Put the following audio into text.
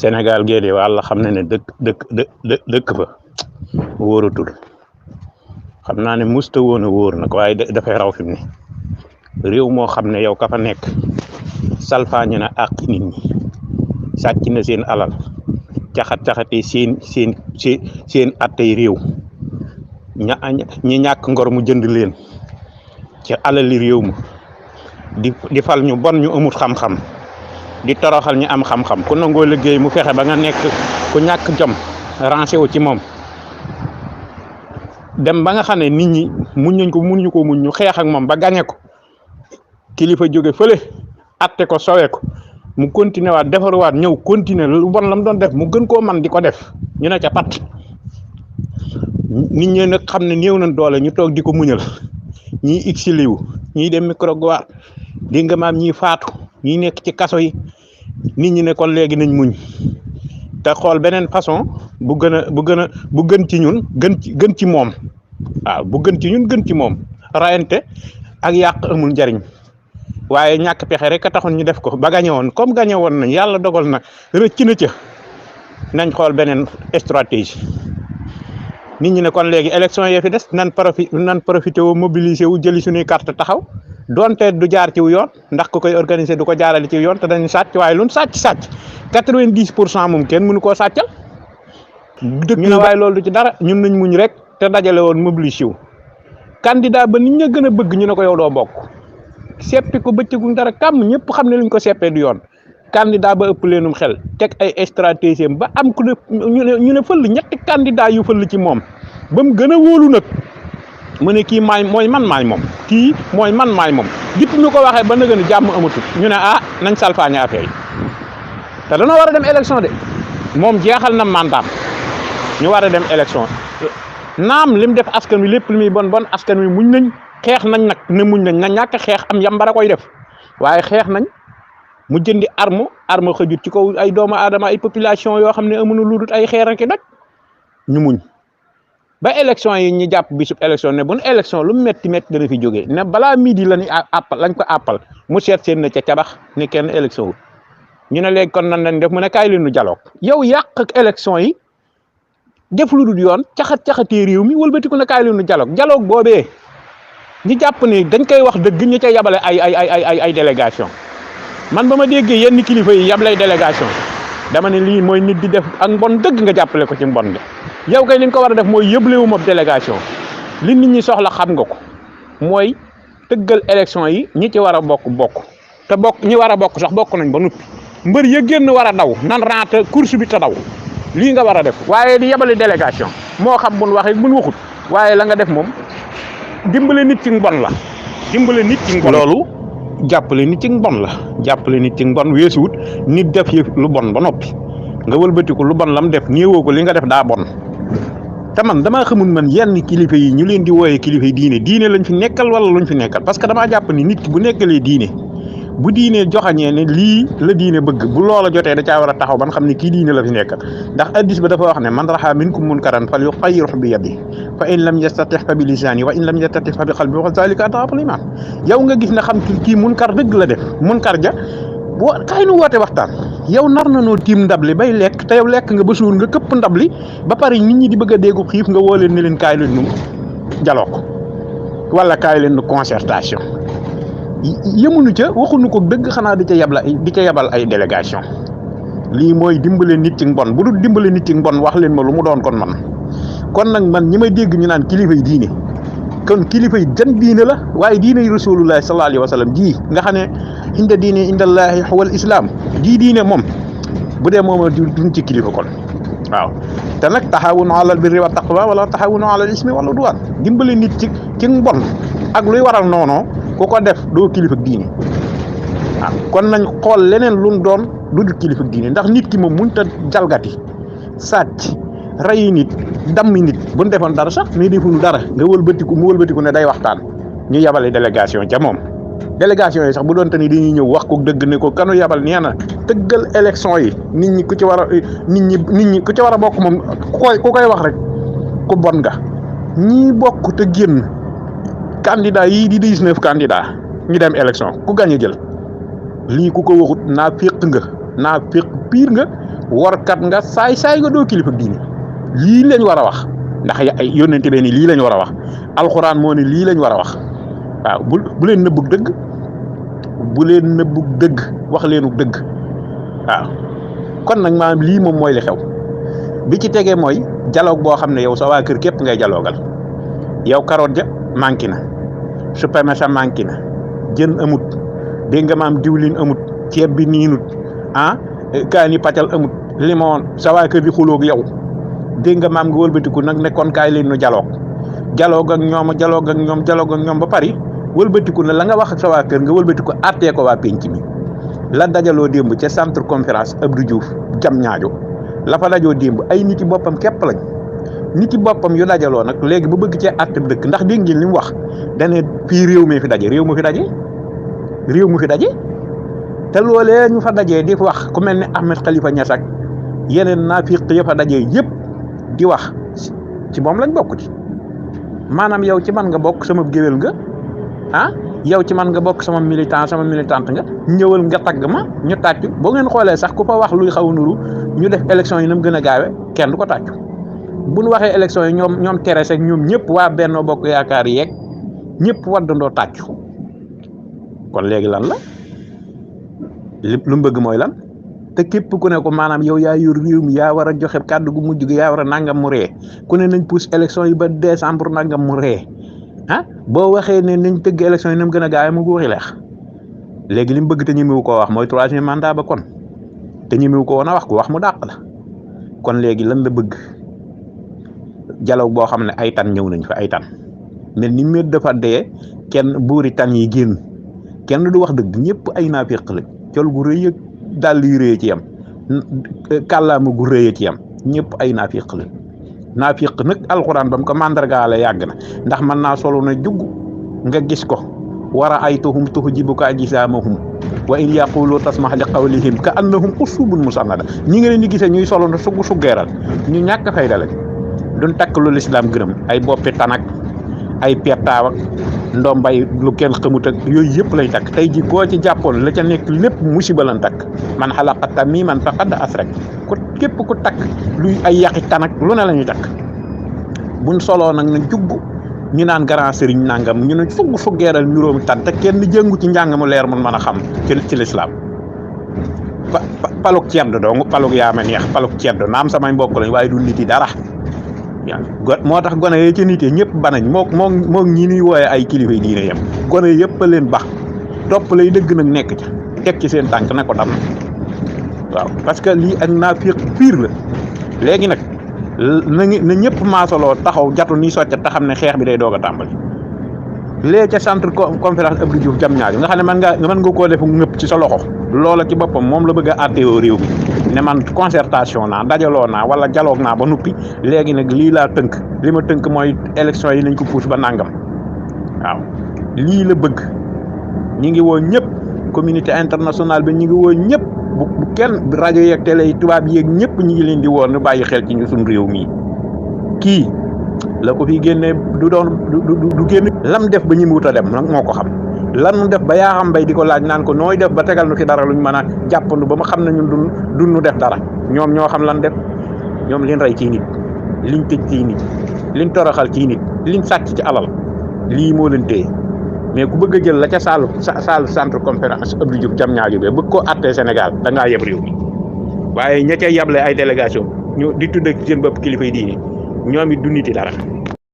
Sénégal gee de wàlla xam na ne dëkk fa wóoratul xam naa ne musta woon a wóor nag waaye dafay raw fi mu ne réew moo xam ne yow ka fa nekk salfaañe na àq nit ñi sàcc na seen alal caxat-caxatee seen attey réew ñi ñàkk ngor mu jënd leen ci alali réew ma di fal ñu bon ñu amut xam-xam di toroxal ñu am xam-xam ku nangoo liggéey mu fexe ba nga nekk ku ñàkk jom rancé wu ci moom dem ba nga xam ne nit ñi muñuñ ko muñ ñu xeex ak moom ba gañe ko kilifa jóge fële atte ko sowe ko mu continuer waat defaruwaat ñëw continuer lu bon la mu doon def mu gën koo man di ko def ñu ne ca pat nit ñi nag xam ne néew nañ doole ñu toog di ko muñal ñii exilé wu ñii dem microgoire di nga maam ñii faatu ñii nekk ci kaso yi nit ñi ne kon léegi nañ muñ te xool beneen façon bu gën ci ñun gën ci moom waaw bu gën ci ñun gën ci moom rayante ak yàq amul njariñ waaye ñàkk pexe rek a taxoon ñu def ko ba gañe woon comme gañe woon nañ yàlla dogal na rëcc na ca nañ xool beneen stratégie nit ñi ne kon léegi élection yi fi des nan profité wu mobiliser wu jëli suñuy carte taxaw donte du jaar ci yoon ndax ku koy organiser du ko jaarale ci yoon te dañu sàcc waaye luñ sàcc 90% moom kenn mënu koo sàccal dëkk ñu ne waaye loolu du ci dara ñun nañ muñ rek te dajale woon mobiliser wu candidat ba nit ña gën a bëgg ñu ne ko yow doo bokk seppi ko bëccëgu dara kàmm ñëpp xam ne luñ ko seppee du yoon candidat ba ëpp leenum xel teg ay stratégie ba am ku ne ñu ne fël ñetti candidat yu fël ci moom ba mu gën a wóolu nag mu ne kii mooy man maay moom kii mooy man maay moom depuis ñu ko waxee ba nëgën jàmm amatul ñu ne nañ salfaañe affaire yi te dañoo war a dem élection de moom jeexal na mandaam ñu war a dem élection naam lim def askan wi lépp li muy bon askan wi muñ nañ xeex nañ nag ne muñ nañ na ñàkk xeex am yambara koy def waaye xeex nañ mu jëndi arme xëjut ci kaw ay doomu aadama ay population yoo xam ne amuñu lu dul ay xeer ak i nag ñu muñ ba élection yi ñu jàpp bisub élection ne bu élection lu metti dana fi jógee ne balaa midi lañ ko àppal mu seet seen na ca cabax ne kenn élection wu ñu ne léegi kon nan lañ def mu ne kaay leen nu dialogue yow yàq ak élection yi def lu dul yoon caxatee réew mi wëlbatiku ne kaay leen nu dialogue boobee ñu jàpp ni dañ koy wax dëgg ñu ca yabale ay délégation man ba ma déggee yenn kilifa yi yablay délégation dama ne lii mooy nit di def ak mbon dëgg nga jàppale ko ci mbon de yow kay li nga ko war a def mooy yëblewu ma délégation li nit ñi soxla xam nga ko mooy tëggal élection yi ñi ci war a bokk te ñi war a bokk sax bokk nañ ba noppi mbër ya génn war a daw nan rente course bi te daw lii nga war a def waaye di yebale délégation moo xam buñ waxee buñ waxut waaye la nga def moom dimbale nit ci mbon la loolu jàppale nit ci mbon la jàppale nit ci mbon weesuwut nit def yëf lu bon ba noppi nga wëlbatiku lu bon lam def néewoo ko li nga def daa bon te man damaa xamul man yenn kilifa yi ñu leen di wooyee kilifa yi diine lañ fi nekkal wala luñ fi nekkal parce que damaa jàpp ni nit ki bu nekkalee diine bu diine joxañee ne lii la diine bëgg bu loola jotee da caa war a taxaw ban xam ne kii diine la fi nekkal ndax addis ba dafa wax ne man raxa minkum munkaran falyughayyirhu bi yadihi fa in lam yastatih fa bi lisani wa in lam yastatih fa bi qalbi wa zalika ad'aful iman yow nga gis ne xam kii munkar dëgg la def munkar ja kaay nu woote waxtaan yow nar na noo tiim ndab li bay lekk te yow lekk nga ba suur nga këpp ndab li ba pare nit ñi di bëgg a déggu xiif nga woo leen ne leen kaay leen nu dialogue wala kaay leen nu concertation yëmunu ca waxuñu ko dëgg xanaa di ca yabal ay délégation lii mooy dimbale nit ci mbon bu dul dimbale nit ci mbon wax leen ma lu mu doon kon nag man ñi may dégg ñu naan kilifa yi diine kon kilifa yi jan diine la waaye diine yi rasulullahi sallallahu alayhi wa sallam ji nga xam ne inda diine indallahi huwal islam diine moom bu dee moom duñ ci kilifa kon waaw te nag taxawunu alal birri wa taqwa wala taxawunu alal ismi wala udwan dimbale nit ci mbon ak luy waral noonu ku ko def doo kilifa diine waaw kon nañ xool leneen lu mu doon du dul kilifa diine ndax nit ki moom mënut a jalgati sàcc rey nit dammi nit bu ñu defoon dara sax mais defuñu dara mu wëlbatiku ne day waxtaan ñu yabale délégation ca moom délégation yi sax bu doon te ni dañuy ñëw wax ko dëgg ne ko kanu yabal nee na tëggal élection yi nit ñi ku ci war a bokk moom ku koy wax rek ku bon nga ñii bokk te génn candidat yii di 19 candidat ñu dem élection ku gagné jël lii ku ko waxut naa féq piir nga workat nga saay nga doo kilifa diine lii lañ war a wax ndax ay yónnente bee ni lii lañ war a wax alxuraan moo ne lii lañ war a wax waaw bu leen nëbbug dëgg wax leenu dëgg waaw kon nag maanaam lii moom mooy li xew bi ci tegee mooy dialogue boo xam ne yow sa waa kër képp ngay dialogal yow carotte ja manqué na supame sa manqué na jën amut dégg nga maam diwlin amut ceeb bi niinut kaani paccal amut limon sa waa kër di xuloog yow dégg nga maam nga wëlbatiku nag ne kon kaay leen nu dialogue ak ñoom ba pare wëlbatiku ne la nga wax ak sa waa kër nga wëlbatiku àttee ko waa penc mi la dajaloo démb ca centre conférence Abdou Diouf jam ñaajo la fa dajoo démb ay nit yi boppam képp lañ nit yi boppam yu dajaloo nag léegi bu bëgg cee àtte dëkk ndax dégg ngeen li mu wax dane fii réew mu fi daje te loolee ñu fa dajee di wax ku mel ne Ahmed Khalifa Niass ak yeneen naafiq ya fa dajee yëpp di wax ci moom lañ bokk ci maanaam yow ci man nga bokk sama géwél nga yow ci man nga bokk sama militante nga ñëwal nga tagg ma ñu tàccu boo ngeen xoolee sax ku fa wax luy xaw a nuru ñu def élection yi na mu gën a gaawe kenn du ko tàccu bu ñu waxee élection yi ñoom Thérèse ak ñoom ñëpp waa Benno Bokk Yaakaar yeeg ñëpp waddandoo tàccu kon léegi lan la lépp lu mu bëgg mooy lan te képp ku ne ko maanaam yow yaa yor réew mi yaa war a joxe kàddu gu mujj gi yaa war a nangam mu ree ku ne nañ pousse élection yi ba décembre nangam mu ree boo waxee ne nañ tëgg élection yi na mu gën a gaawe mu guuxi leex léegi li mu bëgg te ñemewu koo wax mooy 3e mandat ba kon te ñemewu ko woon a wax ku wax mu dàq la kon léegi lan la bëgg dialogue boo xam ne ay tan ñëw nañ fa ay tan mel ni mbir dafa dee kenn buuri tan yi génn kenn du wax dëgg ñëpp ay naafiq lañ col gu rëy ak dàll yu rëy ci yam kàllaama gu rëy ci yam ñëpp ay naafiq lañ naafiq nag alxuraan ba mu ko mandargaale yàgg na ndax mën naa solo na jugg nga gis ko war a ay tuhum tuhjibuka ajsaamahum wa in yaqulu tasmah li qawlihim ka annahum usubun musannada ñi nga leen di gisee ñuy solo na suggeeral ñu ñàkk fayda lañ duñ takk lu lislaam gërëm ay boppi tanak ay pettaaw ak ndombay lu kenn xamut ak yooyu yëpp lañ takk tey ji koo ci jàppoon la ca nekk lépp musiba lañ takk man xalaqa tamiman faqad asrak ku képp ku takk luy ay yàqi tanak lu ne la ñuy takk buñ soloo nag na jugg ñu naan grand sëriñ nangam ñu ne suggeeral niróomi tan te kenn jëngu ci njàng mu leer mun mën a xam ci lislaam paluk ceddo dong paluk yaama neex paluk ceddo naam samay mbokk lañ waaye du nit yi dara moo tax gone yi ci nit yi ñëpp banañ moo ñi ñuy wooye ay kilifa yi diine yam gone yëpp a leen bax topp lay dëgg nag nekk ca teg ci seen tànk na ko dam waaw parce que lii ak naafiq pire la léegi nag na ñëpp maasaloo taxaw jatu ni soccat te xam ne xeex bi day doog a tàmbali léegi ca centre conférence Abdou Diouf jam ñaari nga xam ne mën nga koo def ngëpp ci sa loxo loola ci boppam moom la bëgg a àtteewoo réew mi ne man concertation naa dajaloo naa wala dialogue naa ba nuppi léegi nag lii laa tënk li ma tënk mooy élection yi nañ ko pousse ba nangam waaw lii la bëgg ñi ngi woo ñëpp communauté internationale bi ñi ngi woo ñëpp bu kenn rajo yeeg télé yi tubaab yeeg ñëpp ñi ngi leen di woo nu bàyyi xel ci ñu suñ réew mii kii la ko fi génnee du génn lam def ba ñi mu wut a dem nag moo ko xam lan def ba yaa xam bay di ko laaj naan ko nooy def ba tegal nu fi dara luñ mën a jàppandu ba ma xam ne ñun du nu def dara ñoom ñoo xam lan def ñoom liñ rey ci nit liñ tëj ci nit liñ toroxal ci nit liñ sàcc ci alal lii moo leen téye mais ku bëgg a jël la ca salle centre conférence Abdou Diouf jam ñaajo be bëgg koo attee Sénégal da ngaa yeb réew mi waaye ña ca yable ay délégation ñu di tudd ak seen bopp kilifa yi diine ñoom it du niti dara